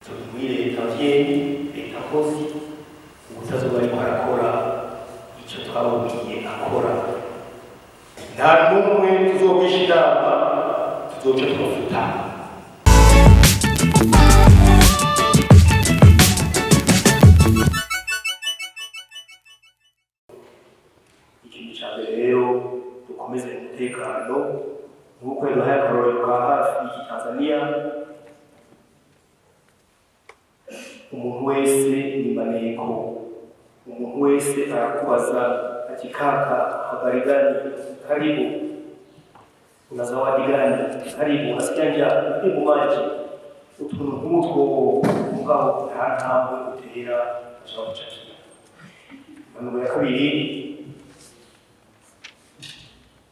Turi muri leta mvyeyi, leta nkozi. Ubutazoba ariko arakora ico twababwiye akora, nta n'umwe tuzogisha inama, tuzoca tumufuta. Ikintu ca mbere rero, dukomeze umutekano nk'uko yaduhaye akarorero ka hafi Tanzania. Umuntu wese ni maneko, umuntu wese arakubaza ati: "Kaka, habari gani? Karibu. Una zawadi gani? Karibu. Unasikia njaa? Hebu maji." Utuntu nk'utwo, mugabo nta ntambwe utera ashobora gucakira. Impanuro ya kabiri,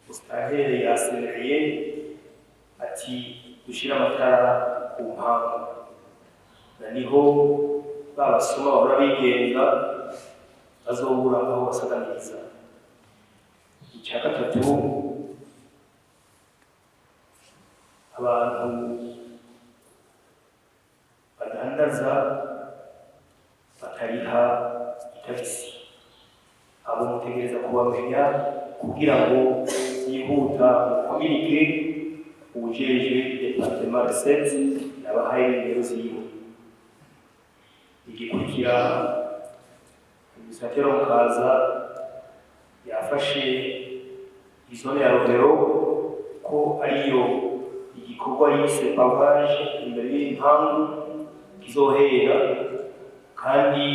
musitanteri yasemereye ati dushyire amatara ku mpangu, na niho ba basuma bahora bigenza bazobura aho basagamiriza. Icya gatatu, abantu badandaza batariha itagisi, abo mutegereza kubamenya kugira ngo yihuta mukominike uwujejwe département recettes, nabahaye nimero ziwe. Igikurikira, administrateur mukaza yafashe izone ya Rohero ko ariyo igikorwa yise pavage imbere y'impangu kizohera, kandi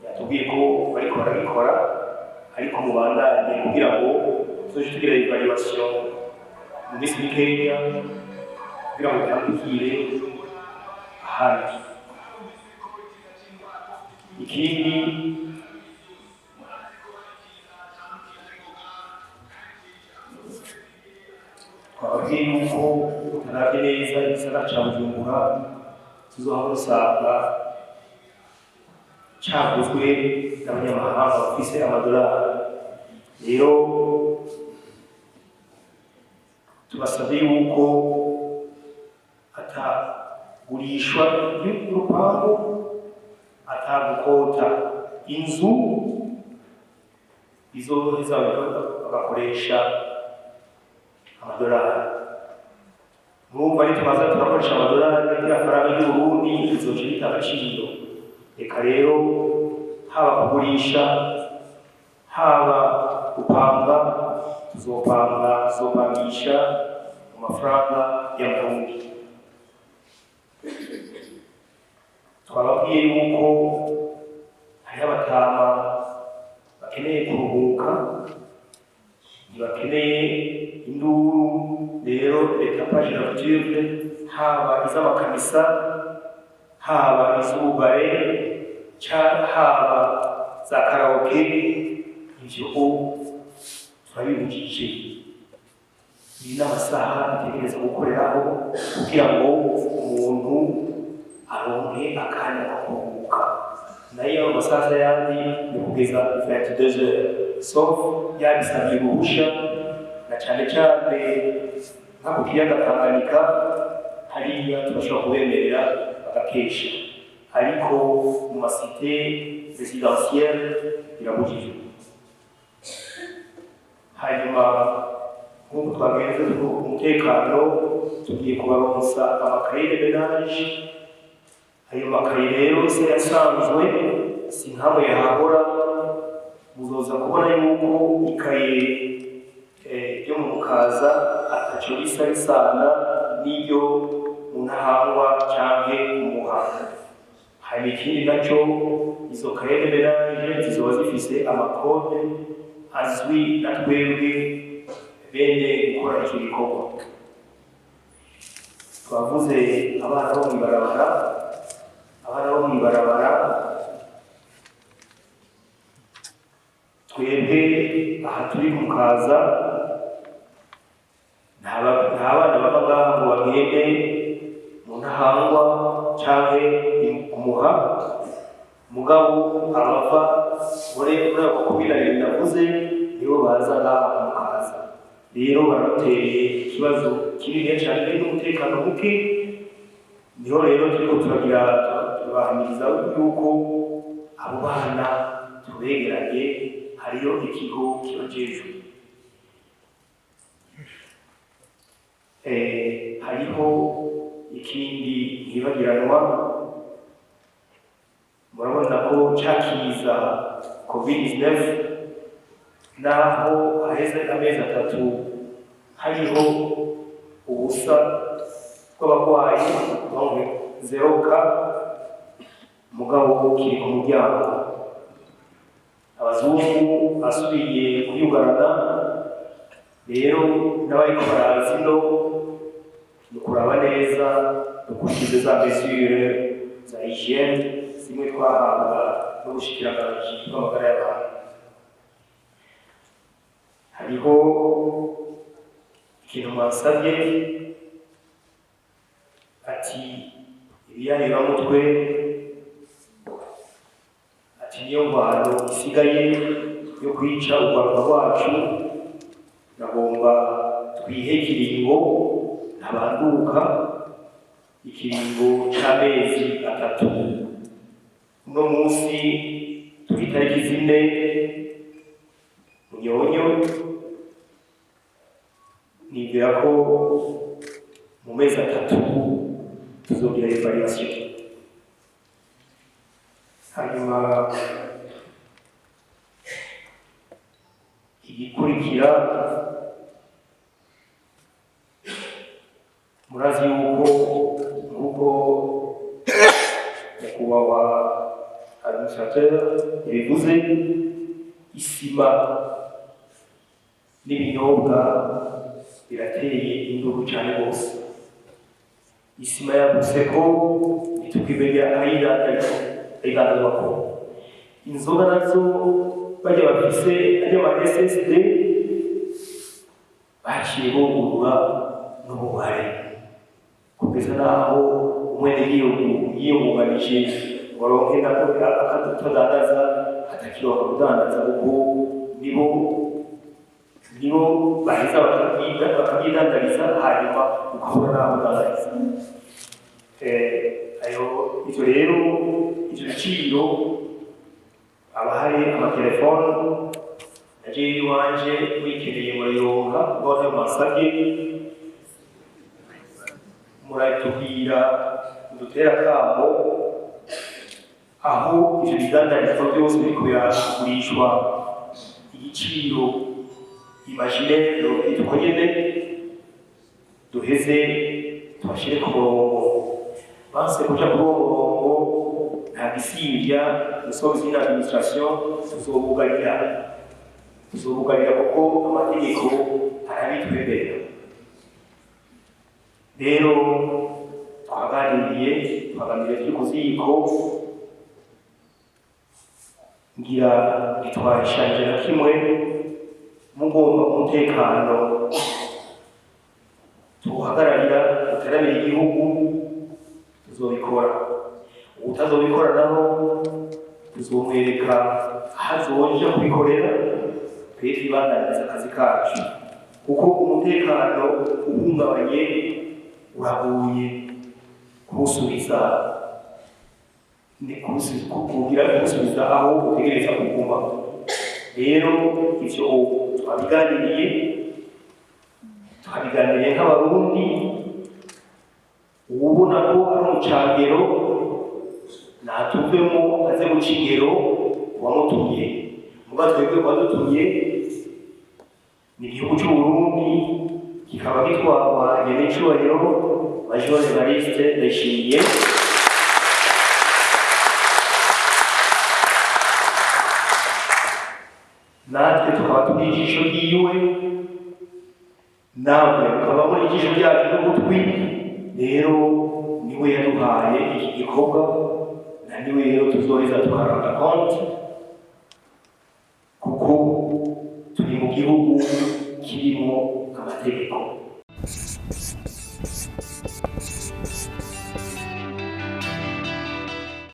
yatubwiye ko bariko barabikora, ariko mubandanye kugira ngo tuzoje tugira évaluation mu minsi mikeya kugira ngo bitandukire ahandi. Ikindi, twababwiye yuko utaravye neza igisagara ca Bujumbura tuzohava usanga caguzwe n'abanyamahanga bafise amadolari. Rero tubasabye yuko atagurishwa y'urupangu, atagukota inzu, izoheza bagakoresha amadolari. Mwumva, nitumaze turakoresha amadolari, y'amafaranga y'Uburundi izoca bita agaciro. Reka rero, haba kugurisha, haba gupanga, tuzopanga, tuzopangisha mu mafaranga y'Amarundi. Twababwiye yuko hariho abatama bakeneye kuruhuka, ntibakeneye induru. Rero les tapages nocturnes, haba iz'amakanisa, haba iz'ububare, haba za karaoke, ivyo turabibujije. Iyi n'amasaha dutegereza gukoreraho kugira ngo umuntu aronke akanya ko kuruhuka. Nayo ayo masaha yandi ni kugeza 22 heures, sauf yabisabye uruhusha, na cane cane nka ku kiyaga Tanganyika, hariya turashobora kubemerera bagakesha, ariko mu ma cités résidentielles birabujijwe. Hanyuma, nk'uko twagenze umutekano, tugiye kubaronsa amakaye de ménage. Ayo makaye rero se yasanzwe si nkamwe yahahora. Muzoza kubona yuko ikaye yo mu Mukaza ataco bisa bisana n'iryo mu Ntahangwa canke mu Muha. Hanyuma ikindi naco, izo cahier de ménage zizoba zifise ama codes azwi na twebwe bene gukora ico gikorwa. Twavuze abana bo mw'ibarabara. Abana bo mw'ibarabara, twebwe aha turi Mukaza, nta bana bava ngaha ngo bagende mu Ntahangwa canke Kumuha, mugabo abava muri ako komine abiri navuze nibo baza ngaha ku Mukaza. Rero baraduteye ikibazo kininiya cane n'umutekano muke. Niho rero turiko turagira, turabahamiriza yuko abo bana tubegeranye, hariyo ikigo kibajejwe. Hariho ikindi ntibagiranwa. Murabona ko cakiza COVID-19, naho haheze amezi 3 hariho ubusa bw'abarwayi, donc zéro cas, mugabo kiri ku muryango. Abazungu basubiye kuyugarana rero, n'abariko baraza ino ni ukuraba neza, dukurikize za mesures za hygiène zimwe twahabwa n'ubushikiranganji bw'amagara y'abantu. Hariho ikintu mwasabye, ati ibiyayuramutwe, ati niyo ngwano isigaye yo kwica urwaruka rwacu. Nagomba twihe ikiringo ntabanduka, ikiringo c'amezi 3. Uno munsi turi itariki 4 Munyonyo. Nibwira ko mu mezi 3 tuzogira évaluation. Hanyuma igikurikira, murazi yuko nk'uko nyakubahwa administrateur yabivuze, isima n'ibinyobwa birateye induru cyane rwose. Isima yagutse ko ntitukimenya aho ayidandazwako. Inzoga nazo, bajya bafise ajya ama SSD, baciye bugurura n'ububare, kugeza n'aho umwenegihugu yiyungunganije ngo aronke nako akatadandaza, atakironka kudandaza, kuko nibo baheza bakabyidandariza, hanyuma ukabura n'aho udandariza. Ayo ivyo rero, ivyo biciro, aba hari amatelefone naje iwanje, wikeneye murayironka. Ngo ntayo mwasabye, muratubwira, mudutera akamo aho ivyo bidandarizwa byose biriko biragurishwa igiciro imaginaire uko nyene, duheze tubashire ku murongo. Banse kuja kuri uwo murongo, nta gisivya, nous sommes une administration, tuzobugarira, tuzobugarira, kuko amategeko arabitwemerera. Rero twaganiriye, twaganiriye turi ku ziko, ngira ntitwahishanje na kimwe. Mugomba umutekano tuwuhagararira, duteramire igihugu, tuzobikora. Utazobikora naho, tuzomwereka aho azoja kubikorera. Twe twibandaniza akazi kacu, kuko umutekano uhungabanye uragoye kuwusubiza, ni kugira kuwusubiza aho utegereza kuguma. Rero ivyo twabiganiriye, twabiganiriye nk'Abarundi. Uwubona ko ari umucangero natuvemo, aze guca ingero uwamutumye. Muga twebwe wadutumye ni igihugu c'Uburundi, kikaba gitwarwa nyenecubahiro Major Evariste Ndayishimiye. Natwe tukaba turi ijisho ryiwe, namwe mukaba muri ijisho ryacu n'ugutwi. Rero niwe yaduhaye iki gikorwa, na niwe rero tuzoheza tukaranga konti, kuko turi mu gihugu kirimo amategeko.